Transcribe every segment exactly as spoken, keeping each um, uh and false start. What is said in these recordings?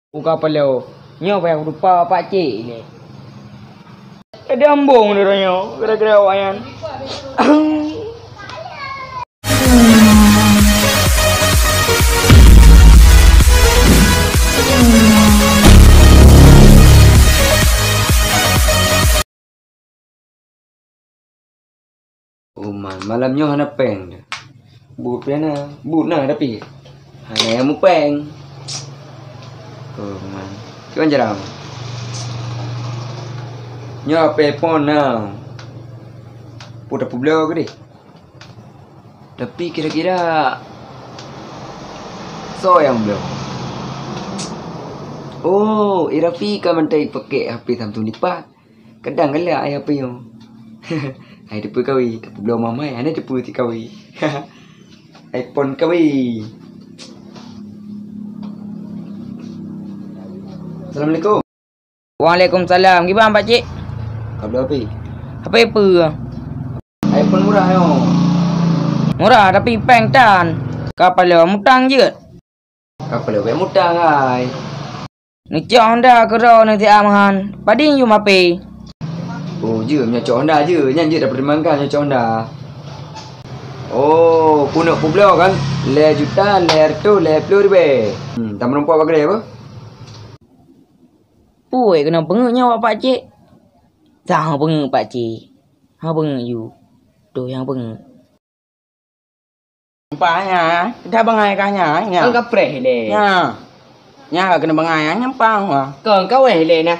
Buka paloe. Nyoe payah kutupa bapak cek ilèe. Ada embong droeneuh nyoe, gara-gara awak nyan. Oh man, malam nyoe hana péng dah. Buet pih na, buet na tapi hana nyang meupéng. Oh man, kiban cara? Nyoe H P iPhone na. Peue tapeubloe keudeh? Tapi kira-kira soe nyang bloe? Oh, i Rafi ka mantong pakai H P Samsung dipat. Kadang galak ai H P nyoe. Hai teupeu kawé, tapeubloe mamai, hana teupeu si kawé. iPhone kawé. Assalamualaikum. Waalaikumsalam. Kiban, Pak Cik? Ka bloe H P? H P peue? iPhone murah nyoe. Murah, tapi péng tan. Ka paloe mutang jeuet. Ka paloe bék mutang, hai. Neucok Honda keudroe neusiat meuhan. Padum yum H P? Oh, jeuet, meunyoe cok Honda jeuet. Nyan jeuet tapeutimbangkan meunyoe cok Honda. Oh, peuneuk peubloe kan? Lhèe juta, lhèe reutôh, lhèe plôh ribèe. Hmm, tameurumpok bak keudè apa? Peue keunoe peungeut nyoe Pak Cik? Sang peungeut Pak Cik. Ha peungeut yue. Toh nyang peungeut. Empa nya, dah bangai kah nya, nya. Kon ka preh lé. Nya. Nya ka keuneuk bangai, nya empa. Kon ka wéh lé nah.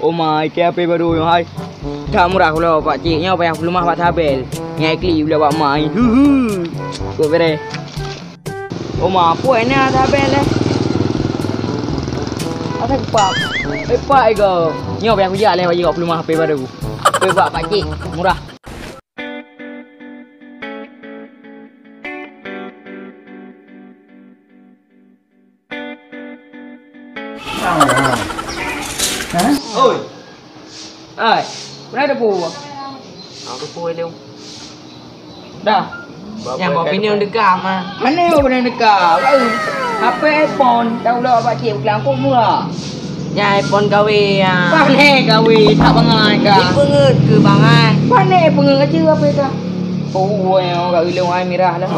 Oh ma, ikei H P baru nyoe hai. That murah kulo Pak Cik, nyoe payah peuleumah bak tabel. Ngai klik bak mai. Hu hu. Kok bereh. Oh ma, puai na tabel eh. Asai kupak. Eh pak ego. Nyoe payah kujak lé bak peuleumah H P baru. H P bak Pak Cik, murah. Oi. Ai, pernah ada buah? Aku pun ada. Dah. Nyang bawa pinion dekat mah. Mana yang pernah dekat? Apa iPhone? Tahu lah Pak Cik, bukan aku murah. Nyang iPhone kawé ya. Pane kawé, tak bangai ka. Dipeungeut keu bangai. Pane peungeut aja apa ka? Oh, yang kat ilong ai mirah lah.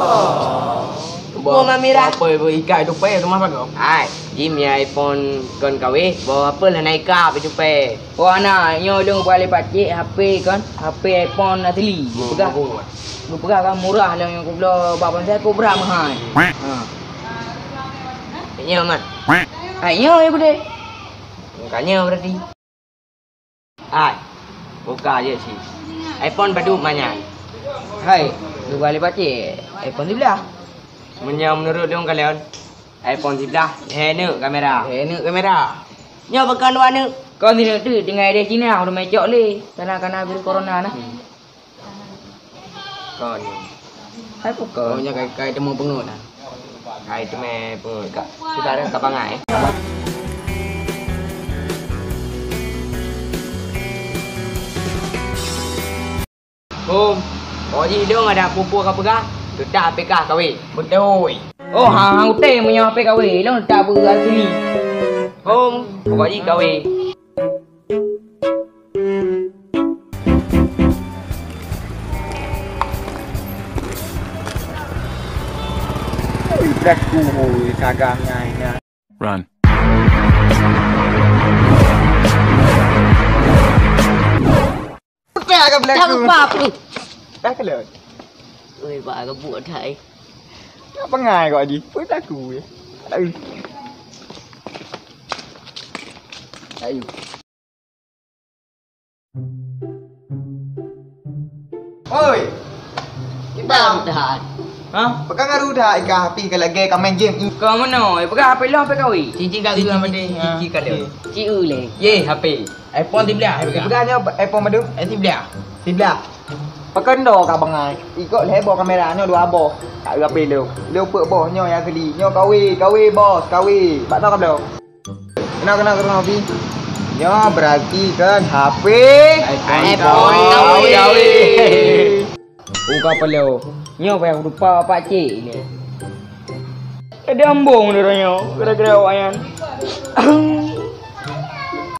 Boh ma mirah. Apa ibu ikat tu payah tu mah bagus. Hai, jim ya iPhone kon kawé, boh apa lah naik ka pi tu payah. Oh anak, nyoe lôn buat lé Pak Cik H P kon, H P iPhone asli. Peugah. Peugah kan murah lah nyang kubloe bak ponsel ku berat mahal. Ha. Nyoe man. Hai nyoe ya bude. Bukannya berarti. Hai, buka je sih. iPhone baru manyang. Hai, dua lima cik. iPhone sebelas. Meunyoe meunurot lôn kalon, iPhone sebelas, lhèe neuk kamera. Lhèe neuk kamera. Nyoe bukan dua neuk. Kon sineuk teuk tinggai di Cina, udah mecok lé. Karena, karena virus corona nah. Hmm. Kon. Hai pukon. Oh, nya kai, kai temu peungeut nah. Kai teumé peungeut ka. Kita ada ka bangai. Hom, oh ji dong ada pupu ka peugah, tetap H P kah kawé. Beutôi. Oh, ha, ha, uté meunyoe H P kawé, long tetap beu asli. Hom, pokok ji kawé. Ui, brat kuhôi, sagang nyan, nyan. Run. Peugah ka brat kuhôi. Dah kelot. Ui, bak gebuk that, eh. Nak pengai kau, Haji. Peugah aku, eh. Aduh. Aduh. Oi. Kiban. Dah. Ha? Peugah ngaru dah ika H P ka lagèe ka main game. Ka meunoe, eh, peugah H P lôn H P kawé. Cici ka geuh H P. Cici ka lôn. Ci u lé. Ye, H P. iPhone sebelas, H P. Peugah nyoe iPhone madu. Eh, sebelas. Sebelas. Pakon do ka bangai. Ikot lhèe boh kamera nyoe dua boh. Ka H P lôn. Lôn peuet boh nyoe nyang asli. Nyoe kawé, kawé bos, kawé. Bak nyoe ka bloe. Keunoe, keunoe, keunoe, Pi. Nyoe berarti kan H P iPhone kawé. Kawé. Buka paloe. Nyoe payah rupa bapak cek ilèe. Ada ambong dia nyoe, gara-gara awak nyan.